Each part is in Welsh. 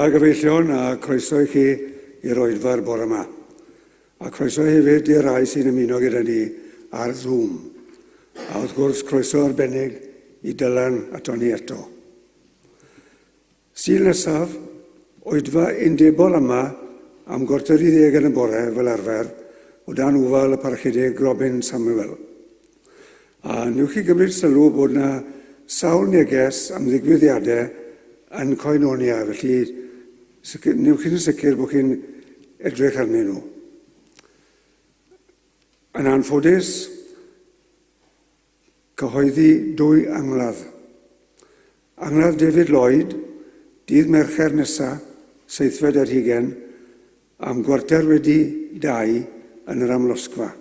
da gyfeillion a croeso i chi i'r oedfa'r bore yma. A croeso hefyd i'r rhai sy'n ymuno gyda ni ar Zoom. A wrth gwrs croeso arbennig i Dylan a Tony eto. Sul nesaf, oedfa undebol yma am gwarter i ddeg yn y bore fel arfer o dan ofal y Parchedig Robin Samuel. A newch chi gymryd sylw bod yna sawl neges am ddigwyddiadau yn Koinonia, felly newch chi'n sicr bod chi'n edrych arnyn nhw. Yn anffodus, Cyhoeddi dwy angladd. Angladd David Lloyd, dydd Mercher nesa, seithfed ar hugen, am gwarter wedi dau yn yr Amlosgfa.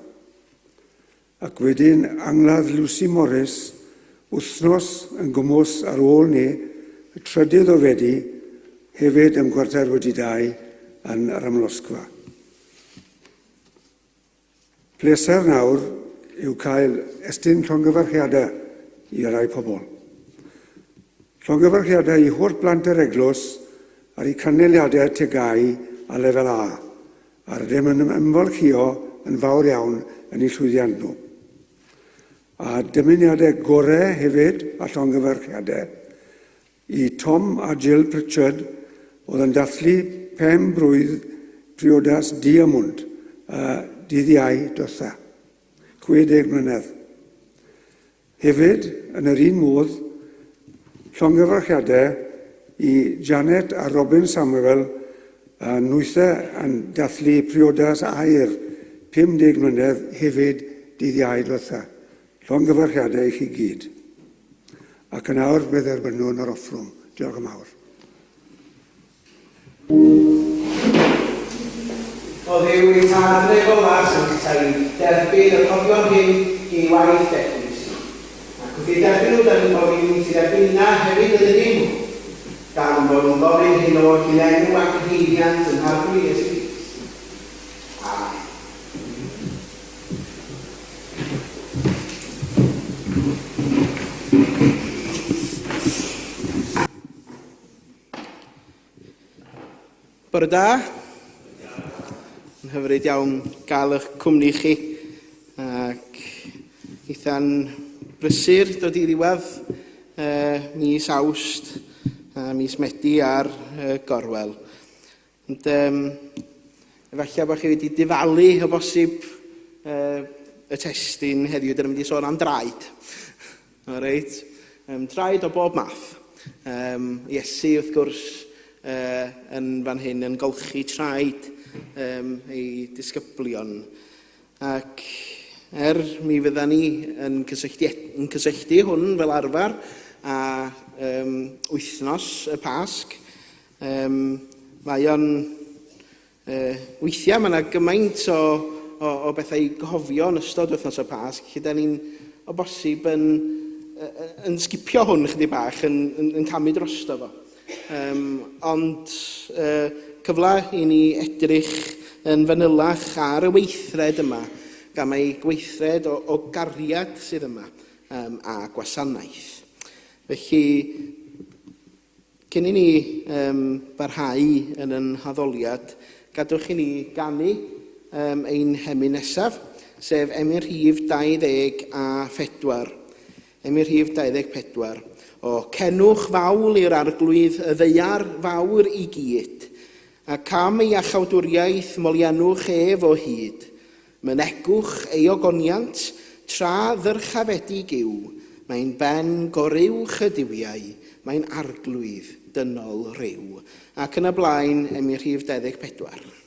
Ac wedyn angladd Lucy Morris, wythnos yn gwmws ar ôl ni, y trydydd o Fedi, hefyd am gwarter wedi dau yn yr Amlosgfa. Pleser nawr yw cael estyn llongyfarchiadau i rai pobl. Llongyfarchiadau i holl blant yr eglwys ar eu canlyniadau TGAU a Lefel A, a rydym yn ymfalchïo yn fawr iawn yn eu llwyddiant nhw. A dymuniadau gorau hefyd a llongyfarchiadau I Tom a Jill Pritchard oedd yn dathlu pen-blwydd priodas Diamond y dydd Iau dwetha, 60 mlynedd. Hefyd, yn yr un modd, llongyfarchiadau i Janet a Robin Samuel a nwythe yn dathlu priodas aur 50 mlynedd hefyd dydd Iau dwetha. Llongyfarchiadau i chi gyd. Ac yn awr fe dderbynnwn yr offrwm. Diolch yn fawr. O Dduw ein Tad nefol a sanctaidd, derbyn y rhoddion hyn i waith d'Eglwys di. Ac wrth eu derbyn nhw, da ni'n gofyn i ti dderbyn nina hefyd yn y dim hwn, gan fod ni'n gofyn hyn oll yn enw a cyhoeddiant yn Arglwydd Iesu Grist. Amen. Bore da. Yn hyfryd iawn gael eich cwmni chi ac eitha'n brysur dod i ddiwedd mis Awst a mis Medi ar y gorwel. Ond um, efallai bod chi wedi difalu o bosib y testun heddiw, dyn ni'n mynd i sôn am draed. O reit. Traed o bob math. Iesu, wrth gwrs, yn fan hyn yn golchi traed ei disgyblion. Ac er mi fydda ni yn cysylltu, yn cysylltu hwn fel arfer a wythnos y Pasg, Um, mae o'n... Weithiau mae yna gymaint o, o, o bethau i gofio yn ystod wythnos y Pasg, lle da ni'n o bosib yn, yn sgipio hwn chydig bach, yn, yn, yn camu drosto fo. Um, ond cyfle i ni edrych yn fanylach ar y weithred yma, gan mai gweithred o, o gariad sydd yma um, a gwasanaeth. Felly, Cyn i ni um, barhau yn yn haddoliad, gadwch i ni ganu um, ein hemyn nesaf, sef emyn rhif 24. Emyn rhif 24. O, cenwch fawl i'r arglwydd y ddeiar fawr i gyd, ac am ei iachawdwriaeth moliannwch ef o hyd. Mynegwch ei ogoniant tra ddyrchafedig yw, mae'n ben goruwch y duwiau, mae'n arglwydd dynol ryw. Ac yn y blaen, emyn rhif 24.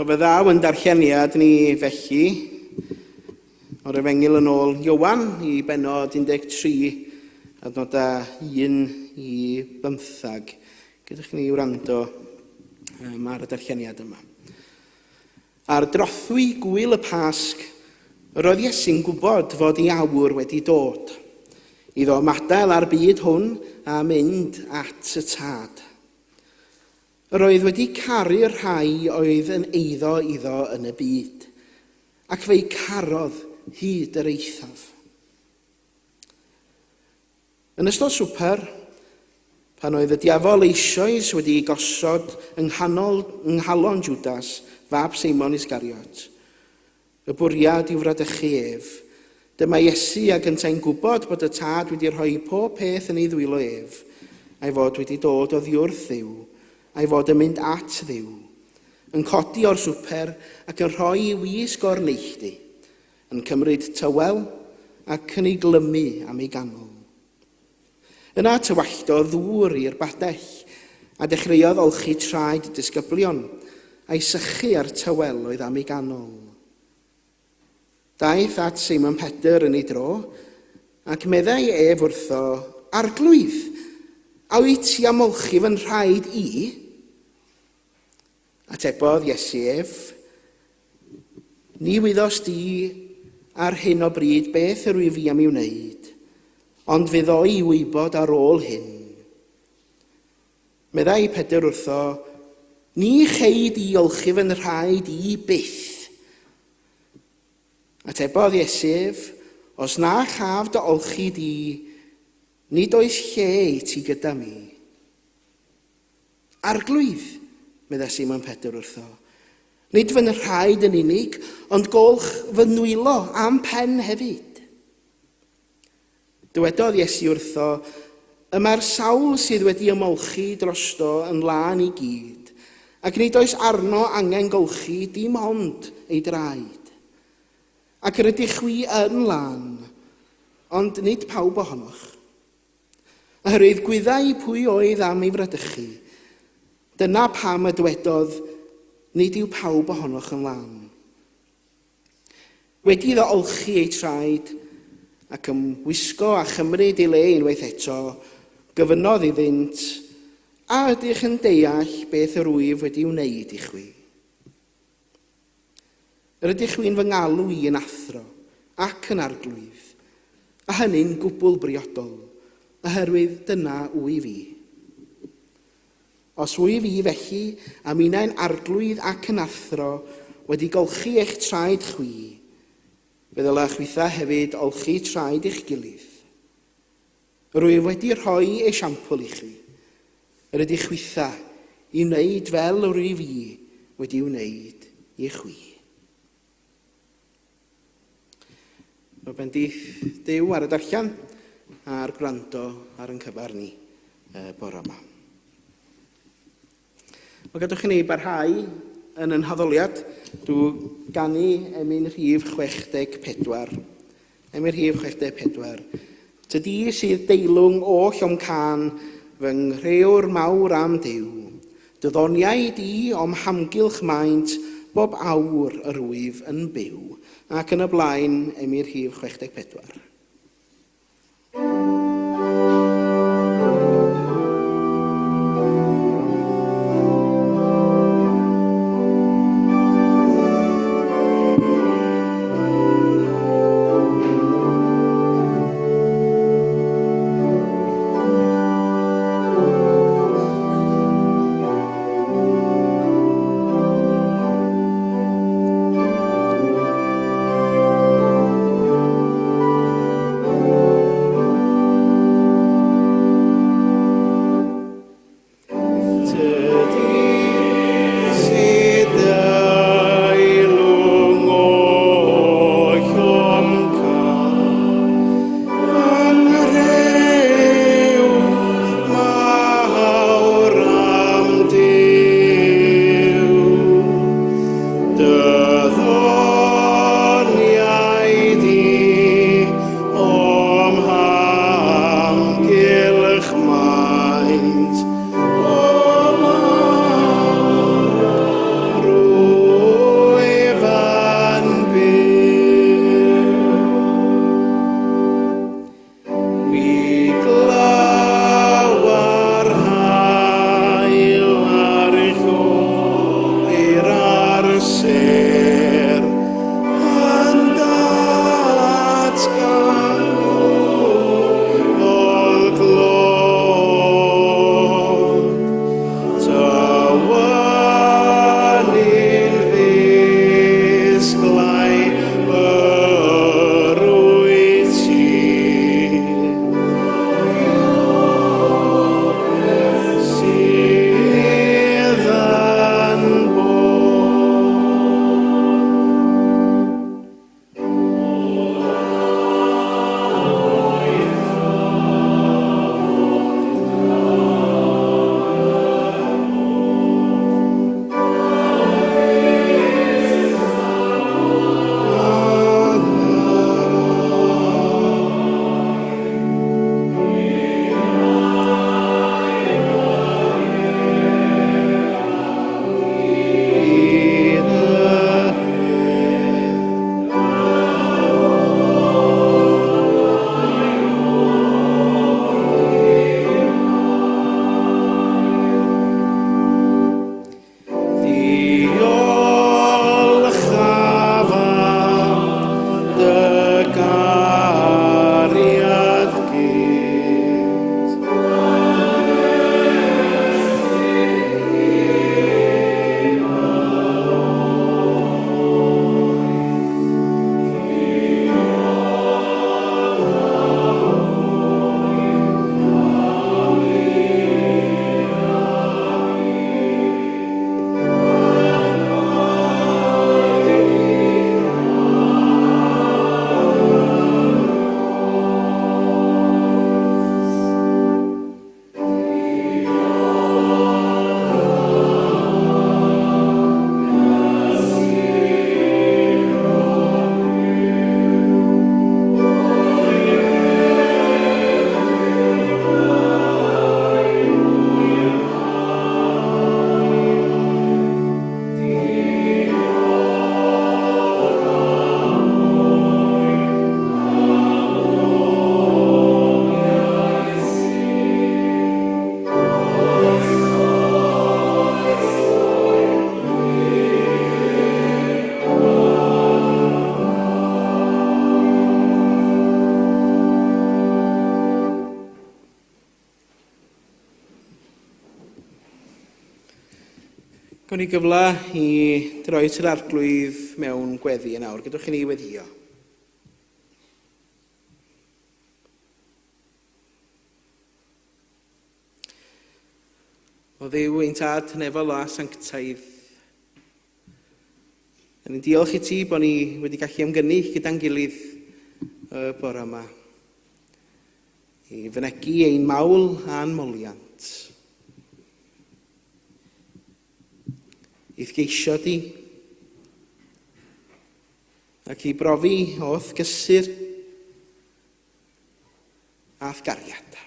Wel, fe ddaw yn darlleniad ni felly o'r Efengyl yn ôl Iowan i bennod 13, adnodau 1 i 15. Gadewch i ni wrando ar y darlleniad yma. Ar drothwy gwyl y Pasg, yr oedd Iesu'n gwybod fod ei awr wedi dod, iddo ymadael â'r byd hwn a mynd at y Tad. Yr oedd wedi caru'r rhai oedd yn eiddo iddo yn y byd, ac fe'i carodd hyd yr eithaf. Yn ystod swper, pan oedd y diafol eisoes wedi ei gosod yng nghanol yng nghalon Jwdas, fab Seimon Iscariot, y bwriad i'w fradychu ef, dyma Iesu ac yntau'n gwybod bod y Tad wedi rhoi pob peth yn ei ddwylo ef, a'i fod wedi dod oddiwrth Dduw, a'i fod yn mynd at Dduw, yn codi o'r swper ac yn rhoi ei wisg o'r neilltu, yn cymryd tywel ac yn ei glymu am ei ganol. Yna tywalltodd ddŵr i'r badell, a dechreuodd olchi traed y disgyblion, a'i sychu â'r tywel oedd am ei ganol. Daeth at Seimon Pedr yn ei dro, ac meddai ef wrtho, Arglwydd, a wyt ti am olchi fy nhraed i? Atebodd Iesu ef, Ni wyddost di ar hyn o bryd beth yr wyf fi am ei wneud, ond fe ddoi i wybod ar ôl hyn. Meddai Pedr wrtho, Ni chei di olchi fy nhraed i byth. Atebodd Iesu ef, Os na chaf dy olchi di, nid oes lle i ti gyda mi. Arglwydd, meddai Simon Pedr wrtho, nid fy nhraed yn unig, ond golch fy nwylo a'm pen hefyd. Dywedodd Iesu wrtho, Y mae'r sawl sydd wedi ymolchi drosto yn lân i gyd, ac nid oes arno angen golchi dim ond ei draed. Ac yr ydych chwi yn lân, ond nid pawb ohonoch. Oherwydd gwyddai pwy oedd am ei fradychu. Dyna pam y dywedodd, Nid yw pawb ohonoch yn lân. Wedi iddo olchi ei traed ac ymwisgo a chymryd ei le unwaith eto, gofynnodd iddynt, A ydych yn deall beth yr wyf wedi wneud i chwi? Yr ydych chwi'n fy ngalw i yn athro ac yn arglwydd, a hynny'n gwbl briodol, oherwydd dyna wyf i. Os wyf i felly, a minnau'n arglwydd ac yn athro, wedi golchi eich traed chwi, fe ddylech chwitha hefyd olchi traed eich gilydd. Rwyf wedi rhoi esiampl i chi, yr ydych chwitha i wneud fel yr wyf i wedi wneud i chwi. Mae bendith Duw ar y darllen a'r gwrando ar yn cyfer ni y bore yma. Wel, gadwch i ni barhau yn yn haddoliad drwy ganu emyn rhif 64. Emyn rhif 64. Tydi sydd deilwng oll o'm cân, fy nghrëwr mawr am Duw. Dy ddoniau di o'm hamgylch maent, bob awr yr wyf yn byw. Ac yn y blaen, emyn rhif 64. Gawn ni gyfle i droi at yr Arglwydd mewn gweddi yn awr. Gadewch i ni weddio. O Dduw ein Tad nefol a sanctaidd, da ni'n diolch i ti bod ni wedi gallu ymgynnull gyda'n gilydd y bore yma i fynegi ein mawl a'n moliant. I'th geisio di ac i brofi o'th gysur a'th gariad.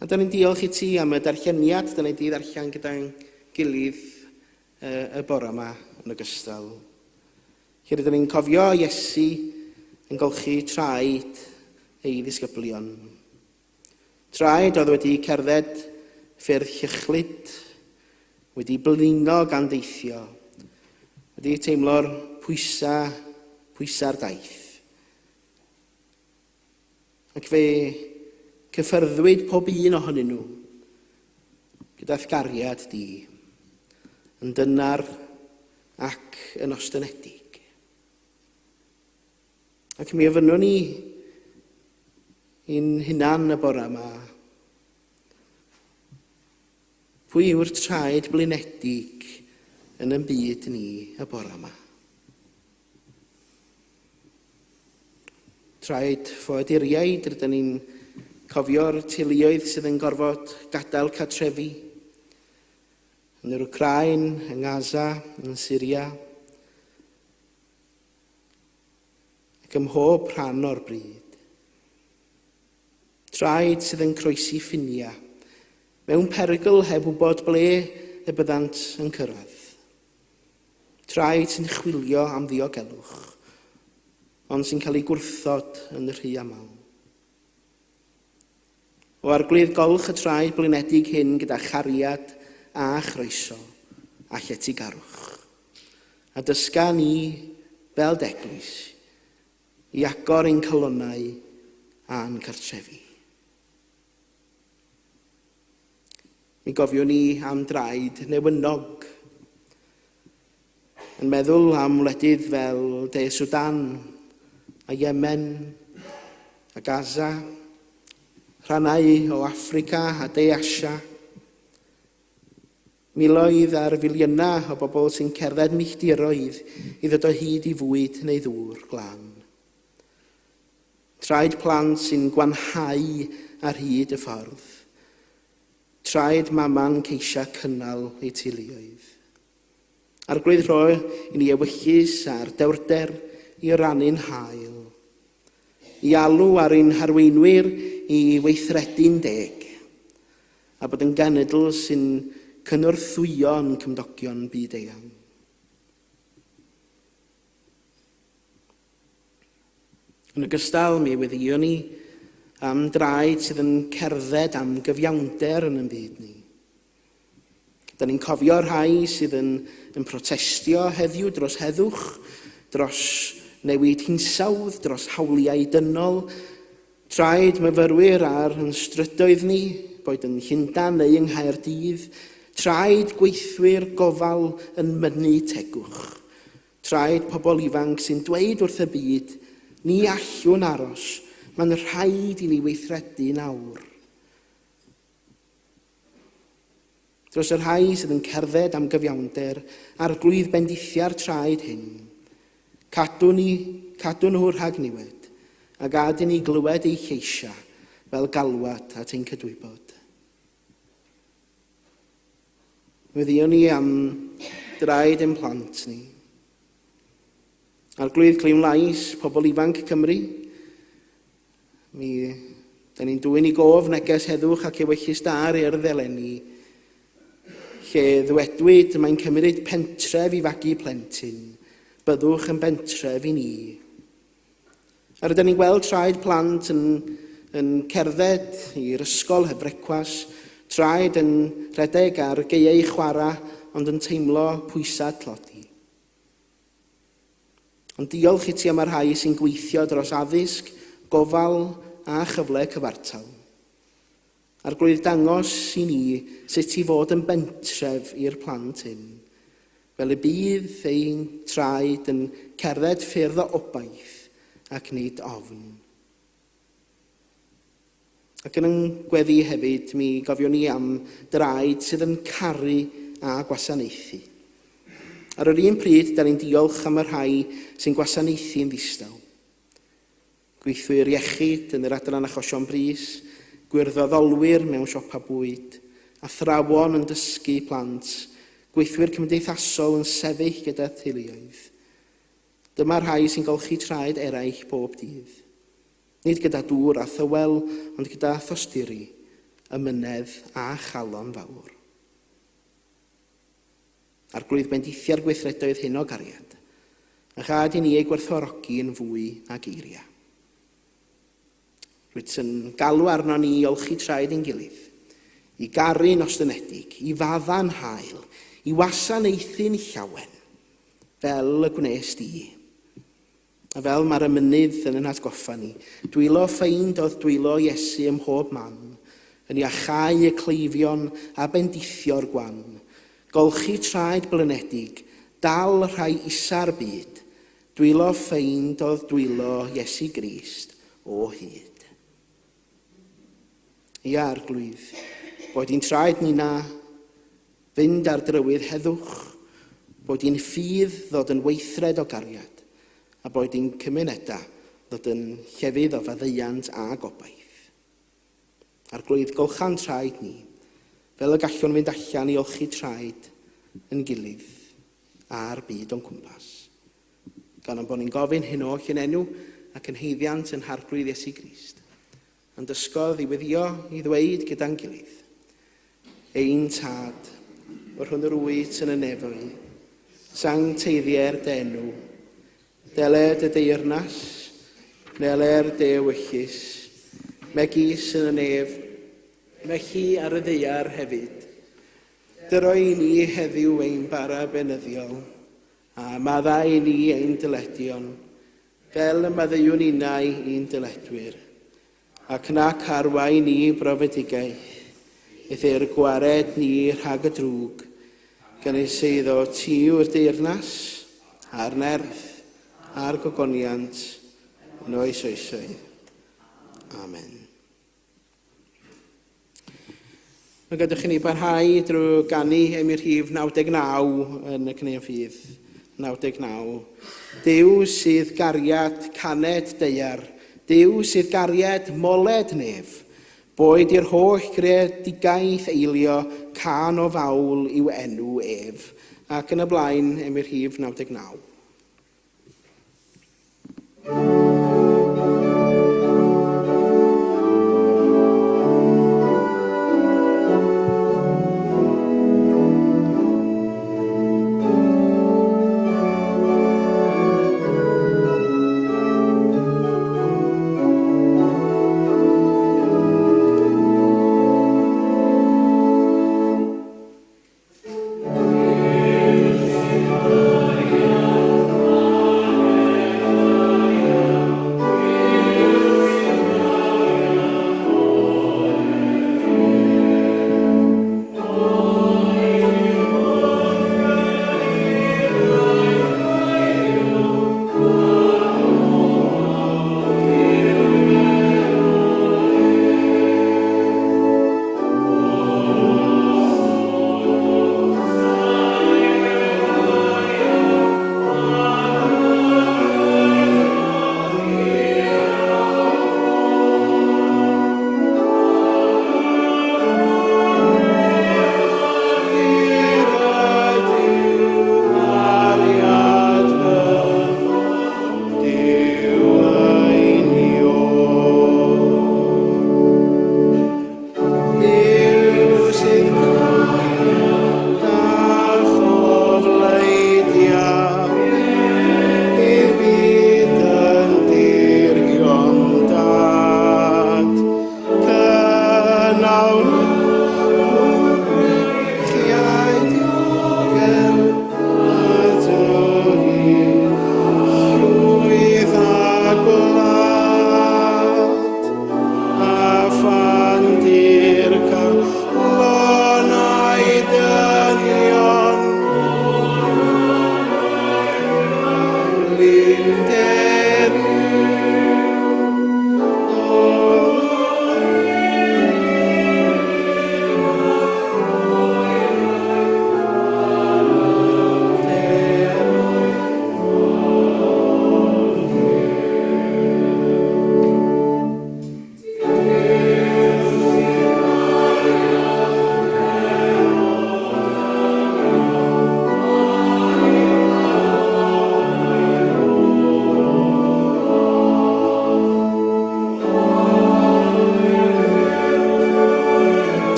A da ni'n diolch i ti am y darlleniad da ni wedi ddarllen gyda'n gilydd y bore yma yn ogystal. Lle rydyn ni'n cofio Iesu yn golchi traed ei ddisgyblion. Traed oedd wedi cerdded ffyrdd llychlyd, wedi blino gan deithio, wedi teimlo'r pwysau, pwysau'r daith. Ac fe cyffyrddwyd pob un ohonyn nhw gyda'th gariad di, yn dynar ac yn ostynedig. Ac mi ofynnwn ni i'n hunan y bore yma, pwy yw'r traed blinedig yn yn byd ni y bore yma? Traed ffoaduriaid, rydyn ni'n cofio'r teuluoedd sydd yn gorfod gadael cartrefi yn yr Wcráin, yng Ngaza, yn Syria, ac ym mhob rhan o'r bryd. Traed sydd yn croesi ffiniau, mewn perygl heb wybod ble y byddant yn cyrraedd. Traed sy'n chwilio am ddiogelwch, ond sy'n cael ei gwrthod yn rhy aml. O Arglwydd, golch y traed blinedig hyn gyda chariad a chroeso a lletygarwch. A dysga ni, fel d'eglwys, i agor ein calonnau a'n cartrefi. Mi gofiwn ni am draed newynog, yn meddwl am wledydd fel De Sudan a Yemen a Gaza, rhannau o Affrica a De Asia, miloedd ar filiynau o bobl sy'n cerdded milltiroedd i ddod o hyd i fwyd neu ddŵr glân. Traed plant sy'n gwanhau ar hyd y ffordd. Traed mama'n ceisio cynnal eu teuluoedd. Arglwydd rho i ni ewyllys a'r dewrder i rannu'n hael, i alw ar ein harweinwyr i weithredu'n deg, a bod yn genedl sy'n cynorthwyo'n cymdogion byd-eang. Yn ogystal, mi weddïwn ni am draed sydd yn cerdded am gyfiawnder yn ein byd ni. Da ni'n cofio rhai sydd yn, yn protestio heddiw dros heddwch, dros newid hinsawdd, dros hawliau dynol, traed myfyrwyr ar yn strydoedd ni, boed yn Llundain neu yng Nghaerdydd, traed gweithwyr gofal yn mynnu tegwch, traed pobl ifanc sy'n dweud wrth y byd, ni allwn aros, mae'n rhaid i ni weithredu nawr. Dros y rhai sydd yn cerdded am gyfiawnder, Arglwydd bendithia'r traed hyn. Cadw ni, cadw nhw rhag niwed, a gad i ni glywed eu lleisiau fel galwad at ein cydwybod. Weddïwn ni am draed ein plant ni. Arglwydd clywn lais pobl ifanc Cymru, Mi da ni'n dwyn i gof neges heddwch ac ewyllys da ar Urdd eleni, lle ddywedwyd mae'n cymryd pentref i fagu plentyn, byddwch yn bentref i ni. A rydyn ni'n gweld traed plant yn, yn cerdded i'r ysgol heb frecwas, traed yn rhedeg ar gaeau chwarae ond yn teimlo pwysau tlodi. Ond diolch i ti am y rhai sy'n gweithio dros addysg, gofal a chyfle cyfartal. Arglwydd dangos i ni sut i fod yn bentref i'r plant hyn, fel y bydd ein traed yn cerdded ffyrdd o obaith ac nid ofn. Ac yn ein gweddi hefyd, mi gofiwn ni am draed sydd yn caru a gwasanaethu. Ar yr un pryd, da ni'n diolch am y rhai sy'n gwasanaethu yn ddistaw. Gweithwyr iechyd yn yr adran achosion brys, gwirfoddolwyr mewn siopa bwyd, athrawon yn dysgu plant, gweithwyr cymdeithasol yn sefyll gyda theuluoedd. Dyma'r rhai sy'n golchi traed eraill bob dydd. Nid gyda dŵr a thywel, ond gyda thosturi, ymynedd a chalon fawr. Arglwydd bendithia'r gweithredoedd hyn o gariad, a chad i ni eu gwerthfawrogi yn fwy na geiriau. Rwyt yn galw arno ni i olchi traed ein gilydd, i garu'n ostynedig, i fadda'n hael, i wasanaethu'n llawen, fel y gwnes di. A fel mae'r emynydd yn ein hatgoffa ni, dwylo ffeind oedd dwylo Iesu ym mhob man, yn iachau y cleifion a bendithio'r gwan, golchi traed blynedig, dal rhai isa'r byd, dwylo ffeind oedd dwylo Iesu Grist o hyd. Ia, Arglwydd, boed i'n traed nina fynd ar drywydd heddwch, boed i'n ffydd ddod yn weithred o gariad, a boed i'n cymunedau ddod yn llefydd o faddeuant a gobaith. Arglwydd, golcha'n traed ni, fel y gallwn fynd allan i olchi traed yn gilydd a'r byd o'n cwmpas. Gan ein bod ni'n gofyn hyn oll yn enw ac yn haeddiant yn Harglwydd Iesu Grist. A'n dysgodd i weddio i ddweud gyda'n gilydd, Ein Tad, yr hwn yr wyt yn y nefoedd, sancteiddier dy enw, deled y deyrnas, neler dy ewyllys, megis yn y nef, felly ar y ddaear hefyd. Dyro i ni heddiw ein bara beunyddiol, a maddau i ni ein dyledion, Fel y maddeuwn innau i'n dyledwyr, ac nac arwain ni i brofedigaeth, eithr gwared ni rhag y drwg, gan ei seiddo ti yw'r deyrnas, a'r nerth, a'r gogoniant, yn oes oesoedd. Amen. Mae gadwch i ni barhau drwy ganu emyn rhif 99 yn y Cneuon Ffydd. 99. Duw sydd gariad caned daear, Duw sydd gariad moled nef, boed i'r holl greadigaeth eilio cân o fawl i'w enw ef. Ac yn y blaen, emyn rhif 99.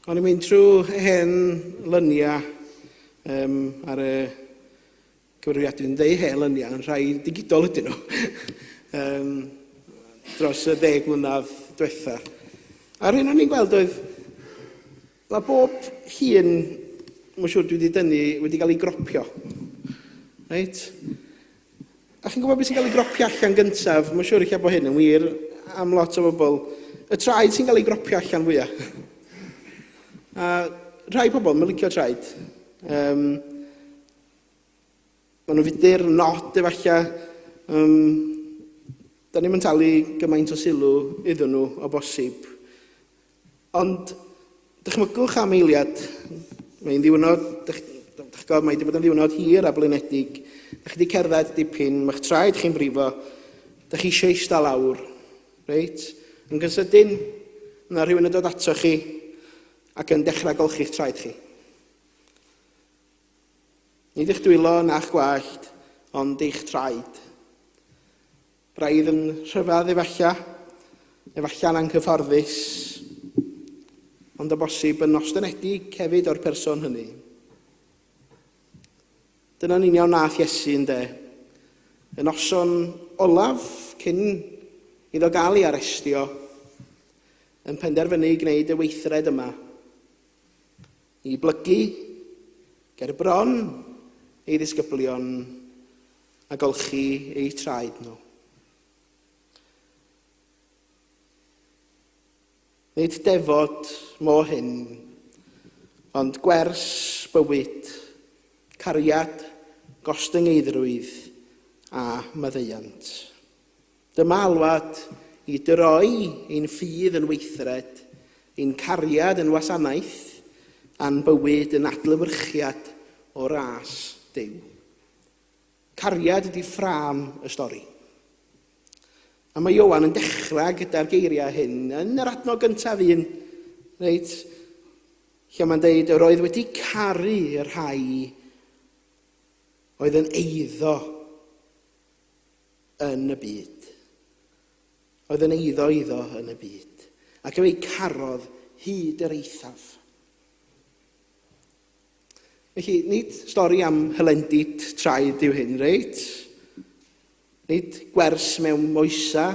O'n i'n mynd trwy hen lyniau um, ar y cyfrifiadur, yn dweud hen lyniau, yn rhai digidol ydyn nhw, um, dros y ddeg mlynedd diwetha. A'r hyn o'n i'n gweld oedd, mae bob llun, mae'n siŵr dwi wedi dynnu, wedi cael ei gropio. Reit? A chi'n gwybod beth sy'n cael ei gropio allan gyntaf? Mae'n siŵr eich bod hyn yn wir am lot o bobl. Y traed sy'n cael ei gropio allan fwyaf. A rhai pobl, mae'n licio traed. Um, maen nhw'n fudur, nod efallai. Um, da ni'n talu gymaint o sylw iddyn nhw o bosib. Ond dychmygwch am eiliad, mae'n ddiwrnod, dych, dych gwybod, mae wedi bod yn ddiwrnod hir a blinedig. Dych chi wedi cerdded dipyn, mae'ch traed chi'n brifo, dych chi eisiau eistedd lawr, reit? Yn gysydyn, yna rhywun yn dod ato chi ac yn dechrau golchi'ch traed chi. Nid eich dwylo na'ch gwallt, ond eich traed. Braidd yn rhyfedd efalla, efalla'n anghyfforddus, ond o bosib yn ostynedig hefyd o'r person hynny. Dyna'n union nath Iesu ynde. Y noson olaf cyn iddo gael ei arestio, yn penderfynu gwneud y weithred yma. I blygu ger bron ei ddisgyblion a golchi eu traed nhw. Nid defod mo hyn, ond gwers bywyd, cariad, gostyngeiddrwydd a maddeuant. Dyma alwad i droi ein ffydd yn weithred, ein cariad yn wasanaeth, a'n bywyd yn adlewyrchiad o ras Duw. Cariad ydy ffrâm y stori. A mae Ioan yn dechrau gyda'r geiriau hyn yn yr adnod gyntaf un, reit, lle mae'n deud, yr oedd wedi caru y rhai oedd yn eiddo yn y byd. Oedd yn eiddo iddo yn y byd. Ac fe'i carodd hyd yr eithaf. Felly, nid stori am hylendid traed yw hyn, reit? Nid gwers mewn moesa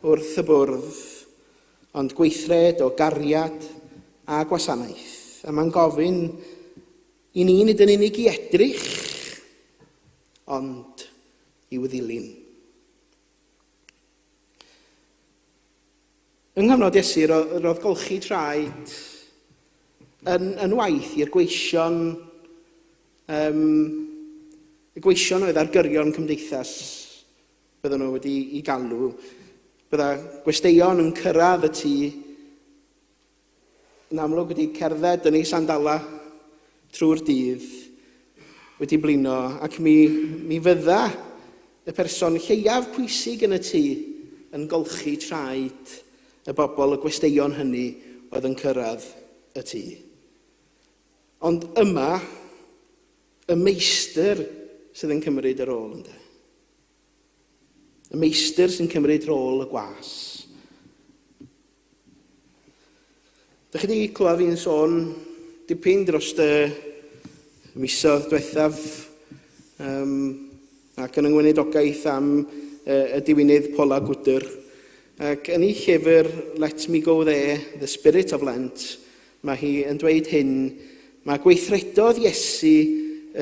wrth y bwrdd, ond gweithred o gariad a gwasanaeth. A mae'n gofyn i ni nid yn unig i edrych, ond i'w ddilyn. Yng nghyfnod Iesu, roedd golchi traed yn, yn waith i'r gweision, um, y gweision oedd ar gyrion cymdeithas, bydden nhw wedi i galw. Bydda gwesteion yn cyrraedd y tŷ yn amlwg wedi cerdded yn ei sandala trwy'r dydd, wedi blino, ac mi, mi fydda y person lleiaf pwysig yn y tŷ yn golchi traed y bobl, y gwesteion hynny oedd yn cyrraedd y tŷ. Ond yma, y meistr sydd yn cymryd y rôl ynde. Y meistr sy'n cymryd rôl y gwas. Dych chi wedi clywed fi'n sôn dipyn dros y misoedd diwethaf um, ac yn yngweinidogaeth am uh, y diwinydd Paula Gwydr. Ac yn ei llyfr Let Me Go There, The Spirit of Lent, mae hi yn dweud hyn, mae gweithredodd Iesu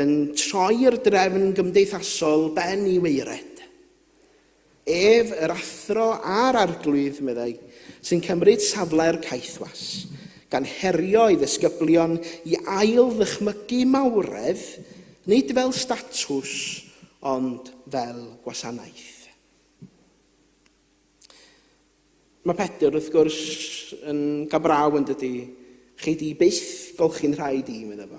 yn troi'r drefn gymdeithasol ben i waered. Ef, yr athro a'r arglwydd, meddai, sy'n cymryd safle'r caethwas, gan herio ei ddisgyblion i ail-ddychmygu mawredd, nid fel statws, ond fel gwasanaeth. Mae Pedr, wrth gwrs, yn gabraw yn dydy. Chei di byth golchi'n rhaid i, meddai fo.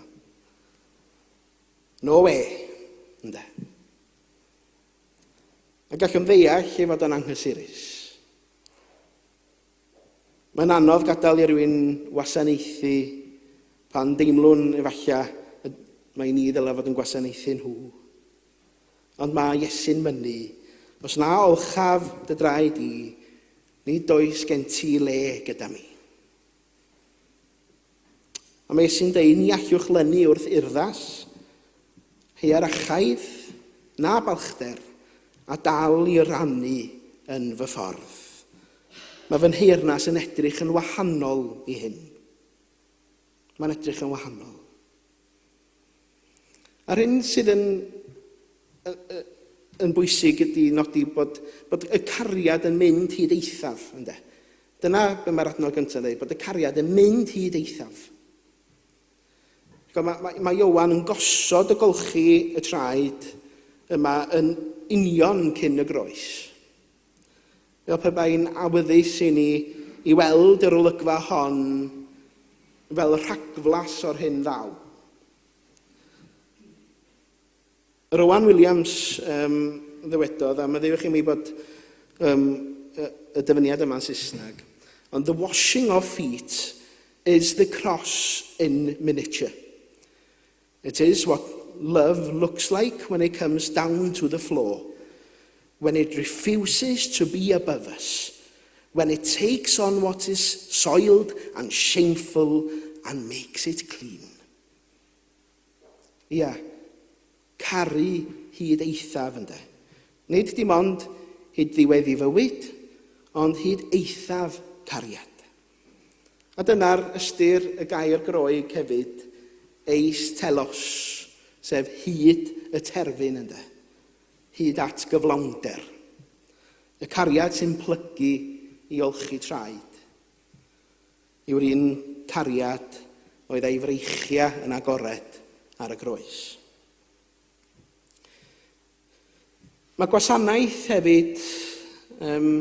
No way, ynde. A gallwn ddeall ei fod yn anghysurus. Mae'n anodd gadael i rywun wasanaethu pan deimlwn efallai mae ni ddylai fod yn gwasanaethu nhw. Ond mae Iesu'n mynnu, os na olchaf dy draed i, nid oes gen ti le gyda mi. A mae Iesu'n deud, ni allwch lynu wrth urddas, hierarchaidd, na balchder, a dal i rannu yn fy ffordd. Mae fy nheyrnas yn edrych yn wahanol i hyn. Mae'n edrych yn wahanol. A'r hyn sydd yn, yn bwysig ydy nodi bod, bod y cariad yn mynd hyd eithaf, ynde? Dyna be mae'r adnod gyntaf yn dweud, bod y cariad yn mynd hyd eithaf. Mae, mae, mae Iowan yn gosod y golchi y traed yma yn union cyn y groes. Fel pe bai'n awyddus i ni i weld yr olygfa hon fel rhagflas o'r hyn ddaw. Rowan Williams um, ddywedodd, a maddeuwch i mi bod um, y, y dyfyniad yma'n Saesneg, ond the washing of feet is the cross in miniature. It is what love looks like when it comes down to the floor, when it refuses to be above us, when it takes on what is soiled and shameful and makes it clean. Ia, caru hyd eithaf ynde. Nid dim ond hyd ddiwedd i fywyd, ond hyd eithaf cariad. A dyna'r ystyr y gair Groeg hefyd, eis telos, sef hyd y terfyn ynde, hyd at gyflawnder. Y cariad sy'n plygu i olchi traed yw'r un cariad oedd a'i freichiau yn agored ar y groes. Mae gwasanaeth hefyd um,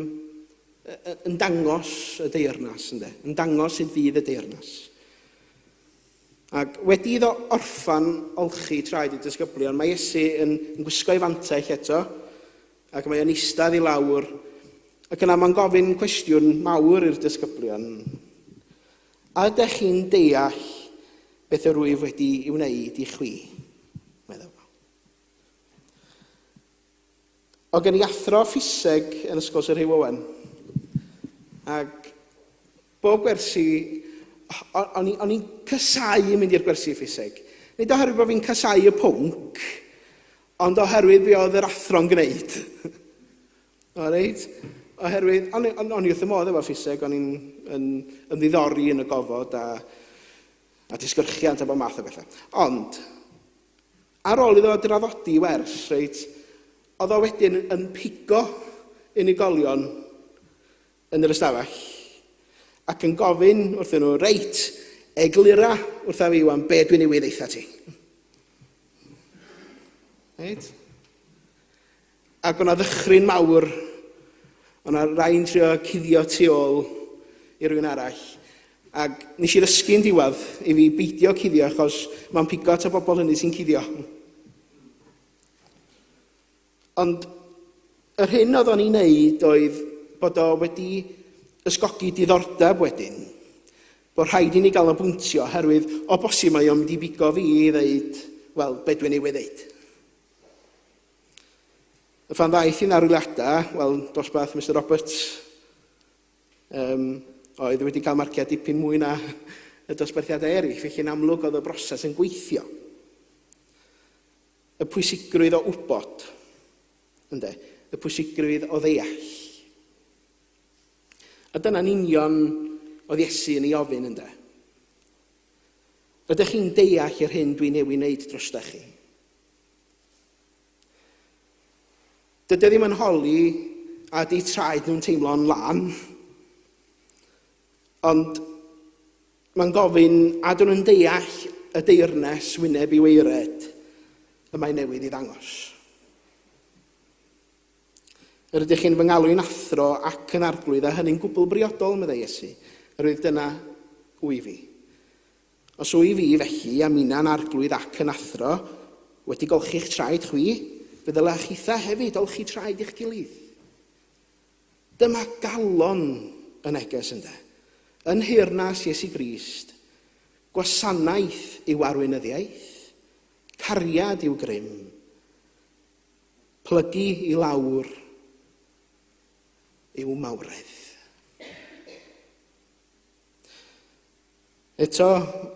yn dangos y deyrnas, ynddo? Yn dangos sut fydd y deyrnas. Ac wedi iddo orffan olchi traed y disgyblion, mae Iesu yn, yn gwisgo ei fantell eto, ac mae o'n eistedd i lawr, ac yna mae'n gofyn cwestiwn mawr i'r disgyblion. A ydych chi'n deall beth yr wyf wedi ei wneud i chwi? Meddwl. O gen i athro ffiseg yn Ysgol Sir Hugh Owen. Ac bob gwersi, o'n i'n casau mynd i'r gwersi ffiseg. Nid oherwydd bod fi'n casau y pwnc, ond oherwydd be oedd yr athro'n gwneud. O reit? Oherwydd, o'n, on, on i wrth y modd efo ffiseg, o'n i'n yn, ymddiddori yn y gofod a, a disgyrchiant a bob math o bethau. Ond, Ar ôl iddo draddodi wers, reit, oedd o wedyn yn pigo unigolion yn yr ystafell ac yn gofyn wrthyn nhw, reit, eglura wrtha fi wan be dwi'n newydd eitha ti. Reit? Ac o'na ddychryn mawr, o'na rai'n trio cuddio tu ôl i rywun arall. Ac nes i ddysgu'n diwedd i fi beidio cuddio achos mae'n pigo at y bobl hynny sy'n cuddio. Ond yr hyn oedd o'n ei wneud oedd bod o wedi ysgogi diddordeb wedyn. Bod rhaid i ni gael o bwyntio oherwydd o bosib mae o'n mynd i bigo fi i ddeud, wel, be dwi'n ei ddeud. A phan ddaeth i'n arwyliadau, wel, dosbarth Mr Roberts um, oedd wedi cael marciau dipyn mwy na y dosbarthiadau eraill, felly'n amlwg oedd y broses yn gweithio. Y pwysigrwydd o wybod, ynde? Y pwysigrwydd o ddeall. A dyna'n union oedd Iesu yn ei ofyn, ynde? Ydych chi'n deall yr hyn dwi'n newid wneud drostach chi? Dydy e ddim yn holi a ydy traed nhw'n teimlo'n lân, ond mae'n gofyn a dyn nhw'n deall y deyrnas wyneb i weired y mae newydd i ddangos. Yr ydych chi'n fy ngalw i'n athro ac yn arglwydd, a hynny'n gwbl briodol, meddai Iesu. Yr oedd dyna wyf fi. Os wyf fi, felly, a minna'n arglwydd ac yn athro, wedi golchi'ch traed chwi, fe ddylech chitha hefyd olchi traed i'ch gilydd. Dyma galon y neges, ynde. Yn nheyrnas Iesu Grist, gwasanaeth yw arweinyddiaeth, cariad yw grym, plygu i lawr yw mawredd. Eto,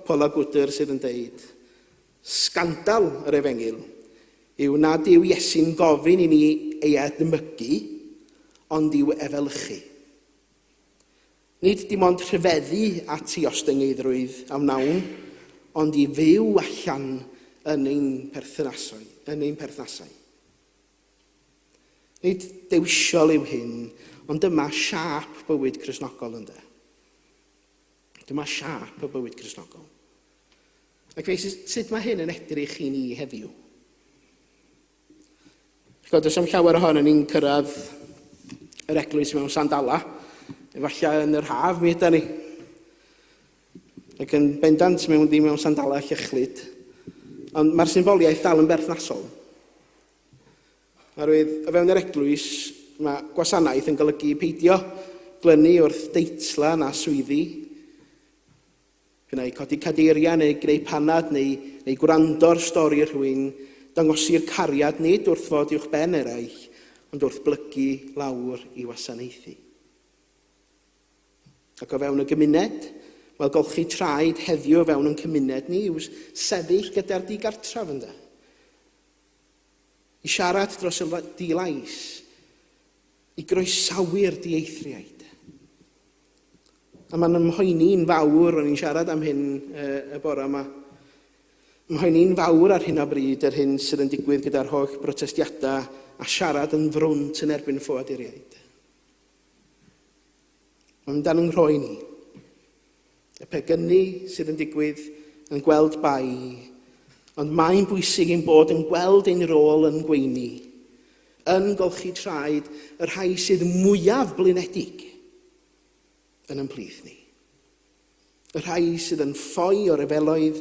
Paula Gwydr sydd yn deud, sgandal yr efengyl yw nad yw Iesu'n gofyn i ni ei edmygu, ond i'w efelychu. Nid dim ond rhyfeddu at ei ostyngeiddrwydd a wnawn, ond i fyw allan yn ein perthynasoedd, yn ein perthnasau. Nid dewisol yw hyn, ond dyma siâp bywyd Cristnogol ynde. Dyma siâp y bywyd Cristnogol. Ac felly, sut mae hyn yn edrych i ni heddiw? Ch'bod, does am llawer ohonon ni'n cyrraedd yr eglwys mewn sandala. Efallai yn yr haf mi yda ni. Ac yn bendant mewn ddim mewn sandala llychlyd. Ond mae'r symboliaeth dal yn berthnasol. Oherwydd o fewn yr eglwys mae gwasanaeth yn golygu peidio glynu wrth deitla na swyddi, P'un ai codi cadeiriau neu greu panad neu, neu gwrando ar stori rhywun, dangosir cariad nid wrth fod uwch ben eraill, ond wrth blygu lawr i wasanaethu. Ac o fewn y gymuned, wel golchi traed heddiw o fewn yn cymuned ni yw sefyll gyda'r digartref ynde. I siarad dros y di-lais, i groesawu'r dieithriaid. A mae'n ymhoeni'n fawr, o'n i'n siarad am hyn y bore yma, ymhoeni'n fawr ar hyn o bryd yr hyn sydd yn digwydd gyda'r holl brotestiadau a siarad yn frwnt yn erbyn ffoaduriaid. Mae'n mynd dan yng nghroen i. Y pegynu sydd yn digwydd yn gweld bai, ond mae'n bwysig ein bod yn gweld ein rôl yn gweini, yn golchi traed y rhai sydd mwyaf blinedig yn ein plith ni. Y rhai sydd yn ffoi o ryfeloedd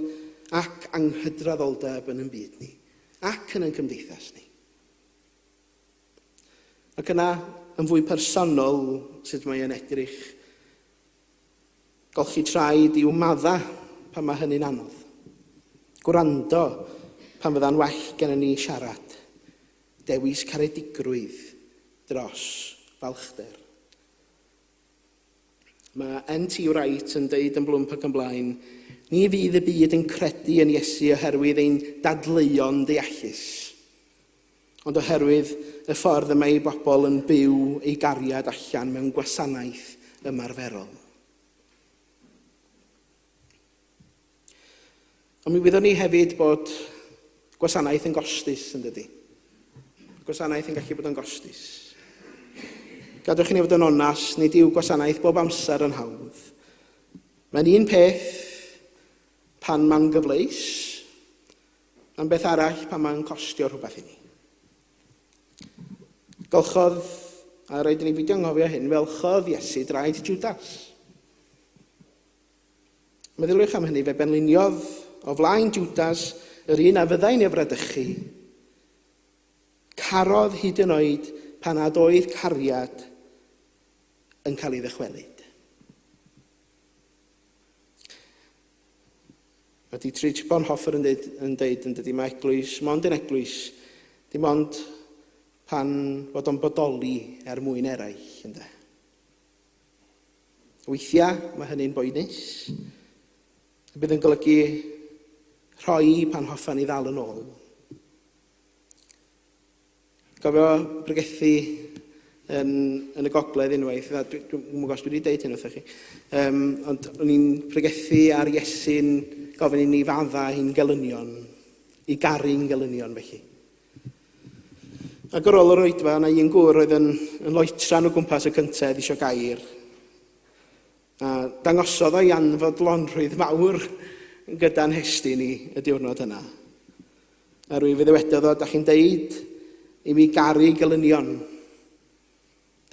ac anghydraddoldeb yn ein byd ni, ac yn ein cymdeithas ni. Ac yna, yn fwy personol, sut mae yn edrych, golchi traed i'w madda pan mae hynny'n anodd. Gwrando pan fydda'n well gennym ni siarad. Dewis caredigrwydd dros falchder. Mae N.T. Wright yn deud yn blwmp ac yn blaen, ni fydd y byd yn credu yn Iesu oherwydd ein dadleuon deallus, ond oherwydd y ffordd y mae ei bobl yn byw ei gariad allan mewn gwasanaeth ymarferol. Ond mi wyddwn ni hefyd bod gwasanaeth yn gostus, yn dydy? Gwasanaeth yn gallu bod yn gostus. Gadwch i ni fod yn onast, nid yw gwasanaeth bob amser yn hawdd. Mae'n un peth pan mae'n gyfleus, mae'n beth arall pan mae'n costio rhywbeth i ni. Golchodd, a rhaid i ni beidio anghofio hyn, felchodd Iesu draed Judas. Meddyliwch am hynny, fe benliniodd o flaen Jwdas yr un a fyddai'n ei fradychu. Carodd hyd yn oed pan nad oedd cariad yn cael ei ddychwelyd. Mae Dietrich Bonhoeffer yn dweud, yn dweud yn dydy, mae eglwys, mond yn eglwys, dim ond pan fod o'n bodoli er mwyn eraill, ynde. Weithiau mae hynny'n boenus. Y bydd yn golygu rhoi pan hoffan ni ddal yn ôl. Gofio pregethu yn, yn y gogledd unwaith, a dwi'n dwi, dwi gwybod os dwi wedi deud hyn wrthych chi, um, ond o'n i'n pregethu ar Iesu'n gofyn i ni fadda i'n gelynion, i garu'n gelynion felly. Ac ar ôl yr oedfa, yna un gŵr oedd yn, yn loetran o gwmpas y cyntedd eisiau gair. A dangosodd o'i anfodlonrwydd mawr gyda'n hestyn ni y diwrnod yna. A rwy fe ddywedodd o, da chi'n deud i mi garu gelynion.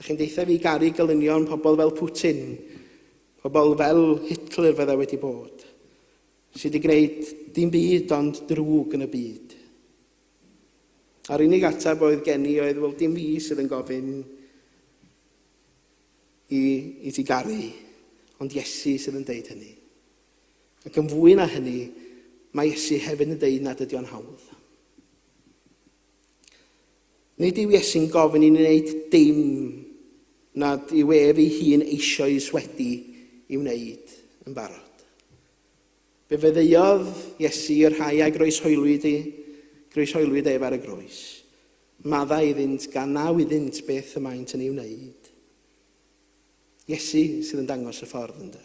Da chi'n deitha fi garu gelynion pobl fel Putin, pobl fel Hitler fydda wedi bod, sydd wedi gwneud dim byd ond drwg yn y byd. A'r unig ateb oedd gen i oedd, wel, dim fi sydd yn gofyn i, i ti garu, ond Iesu sydd yn deud hynny. Ac yn fwy na hynny, mae Iesu hefyd yn deud nad ydy o'n hawdd. Nid yw Iesu'n gofyn i ni wneud dim nad yw ef ei hun eisoes wedi i wneud yn barod. Fe feddeuodd Iesu i'r rhai a groeshoelwyd, i, groeshoelwyd ef ar y groes. Maddau iddynt gan na wyddynt beth y maent yn ei wneud. Iesu sydd yn dangos y ffordd ynddo.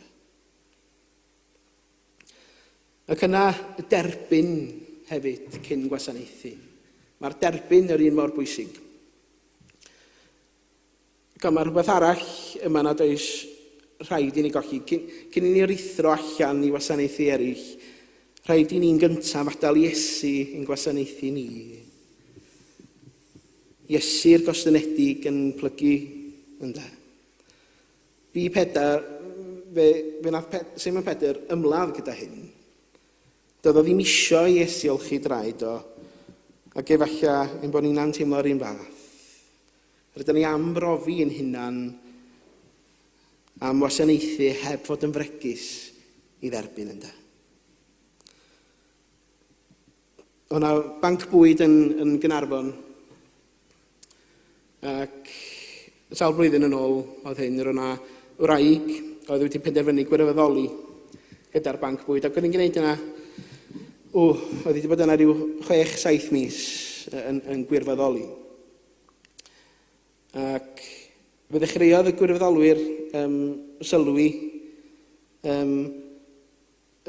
Ac yna derbyn hefyd cyn gwasanaethu. Mae'r derbyn yr un mor bwysig. Ac mae rhywbeth arall yma nad oes rhaid i ni golli. Cyn, cyn i ni ruthro allan i wasanaethu eraill, rhaid i ni'n gyntaf adael Iesu yn gwasanaethu ni. Iesu'r gostynedig yn plygu ynde. Bu Pedr, fe, fe nath Pe, Simon Pedr ymladd gyda hyn. Doedd o ddim isio i Iesu olchi draed o, ac efallai ein bod ni'n teimlo'r un fath. Rydyn ni am brofi ein hunan am wasanaethu heb fod yn fregus i dderbyn ynde. Oedd yna banc bwyd yn, yn Gynarfon ac sawl blwyddyn yn ôl oedd hyn, roedd yna wraig oedd wedi penderfynu gwirfoddoli gyda'r banc bwyd ac oedd hi'n gwneud yna, o, oedd wedi bod yna rhyw 6-7 mis yn, yn gwirfoddoli. Ac fe ddechreuodd y gwirfoddolwyr um, sylwi um,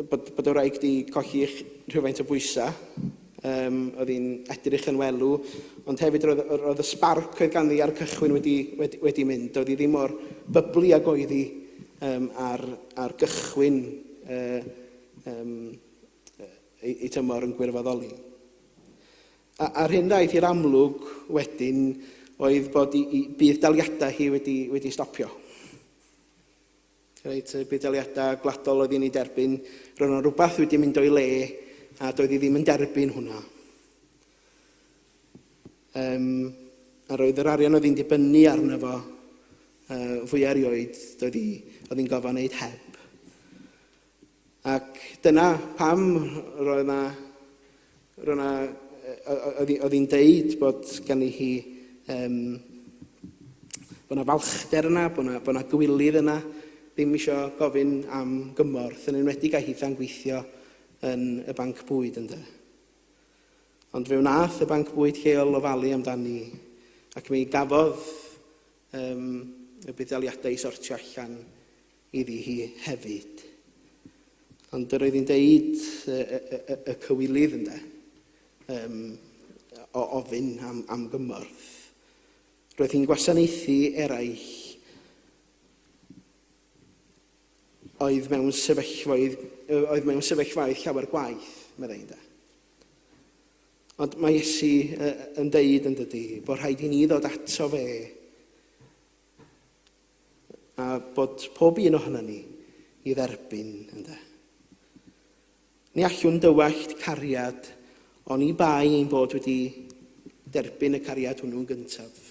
bod, bod y wraig wedi colli rhywfaint o bwysau. Um, oedd hi'n edrych yn welw, ond hefyd roedd, roedd y sbarc oedd ganddi ar y cychwyn wedi, wedi, wedi mynd. Doedd hi ddim mor byblu ag oedd hi um, ar, ar gychwyn uh, um, ei, ei tymor yn gwirfoddoli. A, a'r hyn ddaeth i'r amlwg wedyn oedd bod i, i budd daliadau hi wedi, wedi stopio. Reit, y budd-daliadau gwladol oedd hi'n ei derbyn, roedd yna rhywbeth wedi mynd o'i le a doedd hi ddim yn derbyn hwnna. Um, a roedd yr arian oedd hi'n dibynnu arno fo uh, fwy erioed, doedd hi, oedd hi'n gofio wneud heb. Ac dyna pam roedd yna, roedd yna, oedd hi'n deud bod ganddi hi, um, bod yna falchder yna, bod yna, bod yna gywilydd yna, ddim eisiau gofyn am gymorth, yn enwedig â hitha'n gweithio yn y banc bwyd ynde. Ond fe wnaeth y banc bwyd lleol ofalu amdani, ac mi gafodd um, y budd-daliadau i sortio allan iddi hi hefyd. Ond yr oedd hi'n deud y, y, y, y cywilydd ynde, um, o ofyn am, am gymorth. Roedd hi'n gwasanaethu eraill oedd mewn sefyllfaoedd, oedd mewn sefyllfaoedd llawer gwaith, meddai ynde. Ond mae Iesu yn deud yn dydy, bod rhaid i ni ddod ato fe A bod pob un ohono ni i dderbyn, ynde. Ni allwn dywallt cariad oni bai ein bod wedi derbyn y cariad hwnnw'n gyntaf.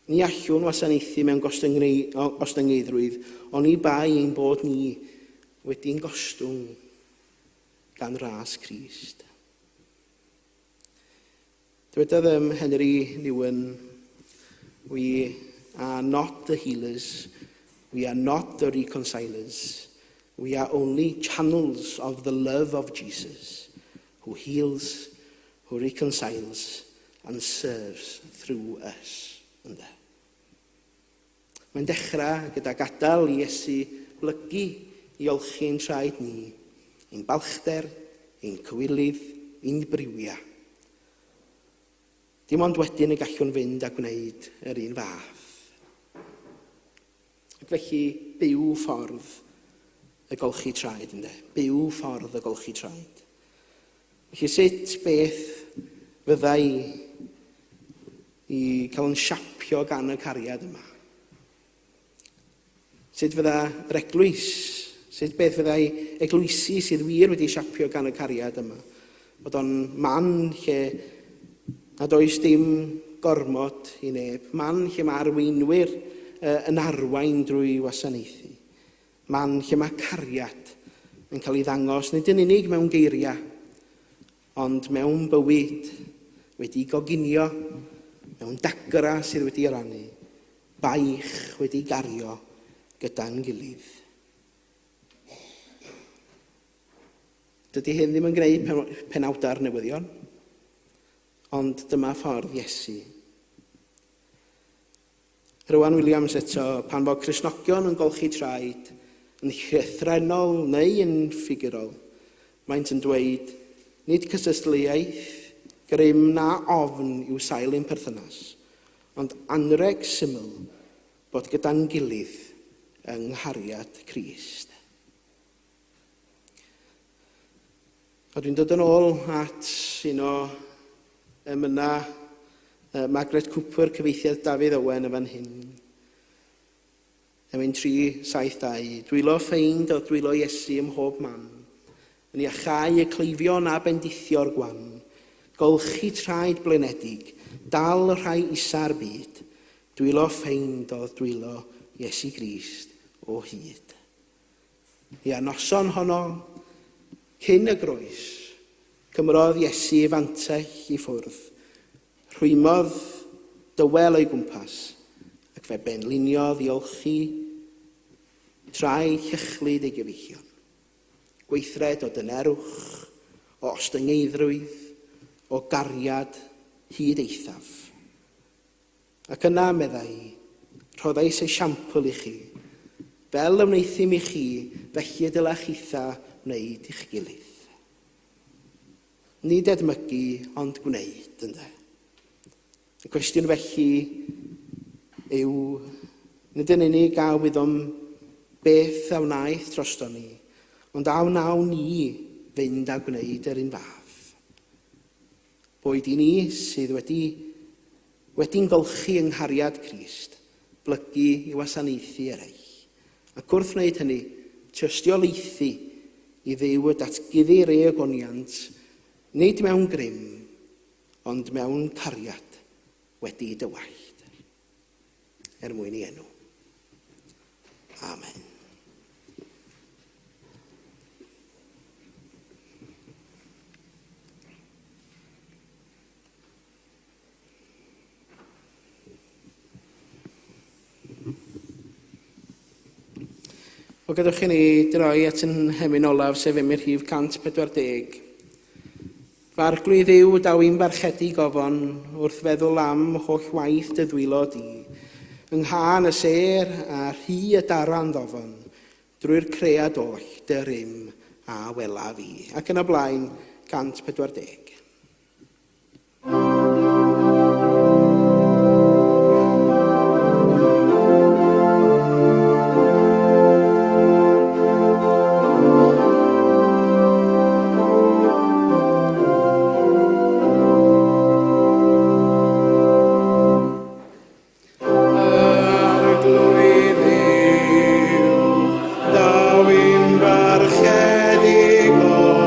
Ni allwn wasanaethu mewn gostyngeiddrwydd oni bai ein bod ni wedi'n gostwng gan ras Crist. Dywedodd um, Henry Nouwen, we are not the healers, we are not the reconcilers, we are only channels of the love of Jesus, who heals, who reconciles, and serves through us. Ynde? Mae'n dechrau gyda gadael i Iesu blygu i olchi'n traed ni, ein balchder, ein cywilydd, ein briwiau. Dim ond wedyn y gallwn fynd a gwneud yr un fath. Ac felly, byw ffordd y golchi traed, ynde? Byw ffordd y golchi traed. Felly sut beth fyddai i cael yn siapio gan y cariad yma? Sut fydda yr eglwys, sut beth fyddai eglwysi sydd wir wedi siapio gan y cariad yma? Bod o'n man lle nad oes dim gormod i neb, man lle mae arweinwyr yn arwain drwy wasanaethu, man lle mae cariad yn cael ei ddangos nid yn unig mewn geiriau, ond mewn bywyd wedi goginio, mewn dagrau sydd wedi rannu, baich wedi gario gyda'n gilydd. Dydy hyn ddim yn gwneud penawdau'r newyddion, ond dyma ffordd Iesu. Rowan Williams eto, pan fo Cristnogion yn golchi traed, yn llythrennol neu yn ffigurol, maent yn dweud, nid cysylltiaeth, grym na ofn yw sail ein perthynas, ond anrheg syml bod gyda'n gilydd yng nghariad Crist. A dwi'n dod yn ôl at un o emynau Margaret Cooper, cyfeithiad Dafydd Owen yn fan hyn. Emyn 372. Dwylo ffeind oedd dwylo Iesu ym mhob man, yn iachau y cleifion a bendithio'r gwan, golchi traed blinedig, dal y rhai isa'r byd, dwylo ffeind oedd dwylo Iesu Grist o hyd. Ia, noson honno, cyn y groes, cymrodd Iesu ei fantell i ffwrdd, rhwymodd dywel o'i gwmpas, ac fe benliniodd i olchi traed llychlyd ei gyfeillion. Gweithred o dynerwch, o ostyngeiddrwydd, o gariad hyd eithaf. Ac yna, meddai, rhoddais esiampl i chi, fel y wneuthum i chi, felly y dylech chitha wneud i'ch gilydd. Nid edmygu, ond gwneud, ynde. Y cwestiwn felly yw, nid yn unig a wyddom beth a wnaeth droston ni, ond a wnawn ni fynd a gwneud yr un fath. Boed i ni sydd wedi wedi'n golchi yng nghariad Crist, blygu i wasanaethu eraill, ac wrth wneud hynny, tystiolaethu i Dduw y datguddir ei ogoniant, nid mewn grym, ond mewn cariad wedi dywallt, er mwyn ei enw. Amen. O gadwch i ni droi at yn hemyn olaf, sef emyn rhif 140. Fy arglwydd yw, daw i'n barchedig ofon wrth feddwl am holl waith dy ddwylo di. Yng nghân y sêr a rhy y daran ddofon, drwy'r cread oll dy rym a welaf i. Ac yn y blaen, 140. Arglwydd yw, daw i'n barchedig ofon.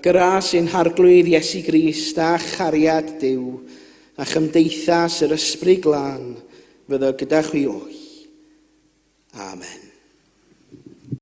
gras ein Harglwydd Iesu Grist a chariad Duw a chymdeithas yr Ysbryd Glân fyddo gyda chwi oll. Amen.